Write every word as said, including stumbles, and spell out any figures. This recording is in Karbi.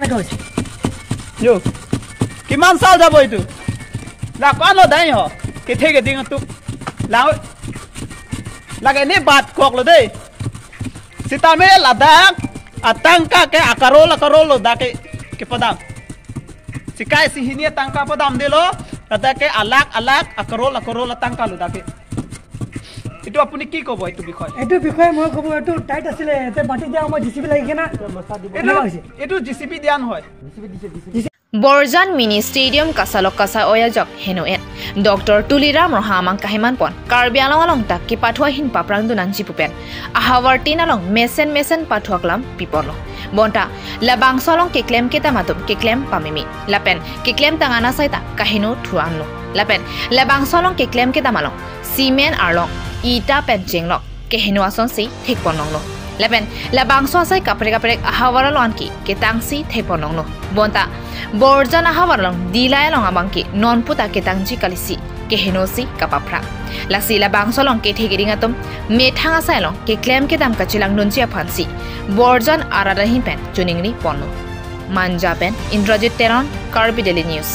Yo. Kiman sal jabo itu? La ko-an lo dai ho. Kethe keding atum. La. Lake ne bat kok lo dei. Sitame ladak atangka ke a-crore a-crore lo dak ke kepadam. Sikai sihini atangka padamdelo, ladak ke a-lakh a-lakh a-crore a-crore atangka lo dak ke. এইটো আপুনি কি ক'ব এইটো বিষয়ে? এইটো বিষয়ে মই ক'ব, এইটো টাইট আছিলে, ইয়াতে মাটি দিয়া সময়ত জে চি বি লাগে না? এইটো, এইটো জে চি বি দিয়া নহয়। Borjan Mini Stadium kasalok kasai-oi ajok heno-et Doctor Tuliram Ronghang amang kaheman pon Karbi Anglong along ta kepathu ahin paprangdun nangji pu pen ahavar tin along mesen mesen pathu aklam piponlo. Bonta labangso along keklem kedam atum keklem pameme. Lapen keklem tang an asai ta kaheno thu anlo. Lapen labangso along keklem kedam along cement arlong, ita pen chenglok keheno asonsi thekpon longlo. Lapen labangso asai kaprek kaprek ahavar along anke ketangsi thekpon longlo. Bonta Borjan ahavar along dilai along abangke non puta ketangji kalisi kehenosi kapaphrang. Lasi labangso along kethe keding atum methang asai along keklem kedam kachelangdunji aphansi Borjan arat ahin pen choningri ponlo. Manja pen Indrajit Teron, Karbi Daily News.